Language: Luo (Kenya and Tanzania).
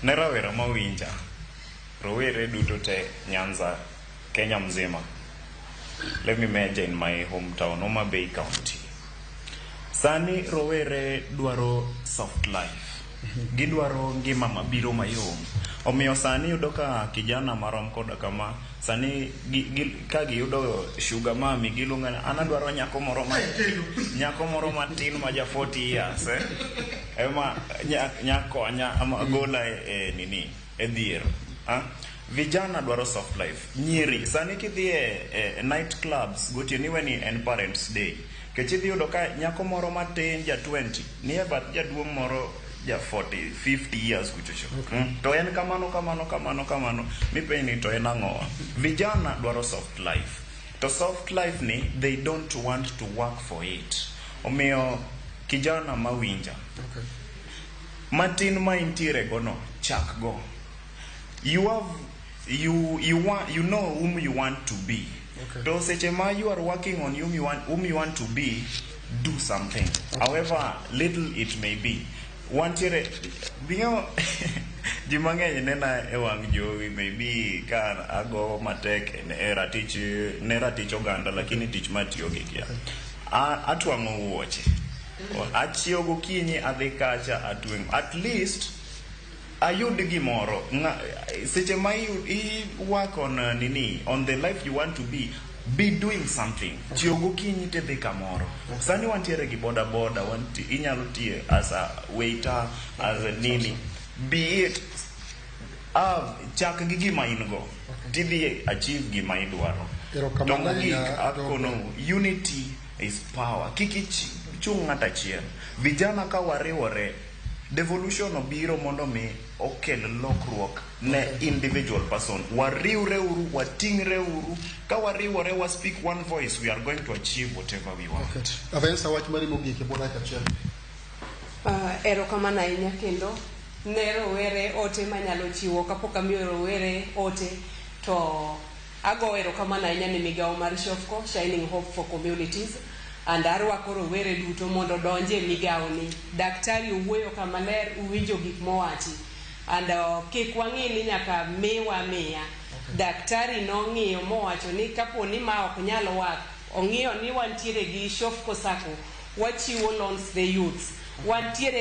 Ne rawera mawinja, rowere duto te Nyanza, Kenya mzima. Let me major in my hometown, Homa Bay County. Sani rowere dwaro soft life. Gidwaro ngima mabiro mayom. Omiyo sani yudo ka kijana marom koda kama sani ka giyudo sugar mami, giluongo ni an adwaro nyako moro matin ma ja 40 years, ema nyakonya ama gola e nini e dhier. Ah? Vijana dwaro soft life. Nyiri sani kidhi e night clubs gotieno, iwe ni en Parents Day, kech idhi yudo ka nyako moro matin ja 20 ni e bath jaduong' moro ja 40 50 years kuchocho. To en kamano kamano kamano kamano, mipenj ni to en ang'owa? Vijana dwaro soft life, to soft life ni they don't want to work for it. Omiyo kijana mawinja, matin ma intiere go no, chak go. You have you you want, you know whom you want to be. To seche ma you are working on whom you want to be, do something, however little it may be. Wantiere bing'o ji mang'eny nena e wang' jowi, maybe ka ago matek e ratich ne ratich oganda, lakini tich matiyo gi kia. Atwang'o wuoche, achiew gokinyi, adhi kacha atweng'o, at least ayud gimoro. Seche ma i work on nini, on the life you want to be doing something. Chiew gokinyi tidhi kamoro. Sani wantiere gi boda boda, inyalo tiyo as a waiter, as a nini, be it. Chak gi gima in go, tidhi achieve gima idwaro. To Erokamano mogik, ahinya, akono, unity is power. Kik ichung ng'at achiel. Vijana ka wariwore, devolution obiro mondo mi okel lokruok ne individual person. Wariwre uru, wating're uru. Ka wariwore, wa speak one voice, we are going to achieve whatever we want. Okay. Avensa, wach mari mogik e bwo dakika achiel. Erokamano ahinya kendo ne rowere. Ote manyalo chiwo kapok amiyo rowere ote, to ago erokamano ahinya ne migawo mar SHOFCO, Shining Hope for Communities, and arwako rowere duto mondo odonj e migawoni. Daktari owuoyo kamaler, uwinjo gik mowachi, and kik wang'i ni nyaka miwa miya. Daktari nong'iyo mowacho ni kapo ni ma ok nyal work, ong'iyo ni wantiere gi SHOFCO SACCO, wachiwo loans ne youths, wantiere.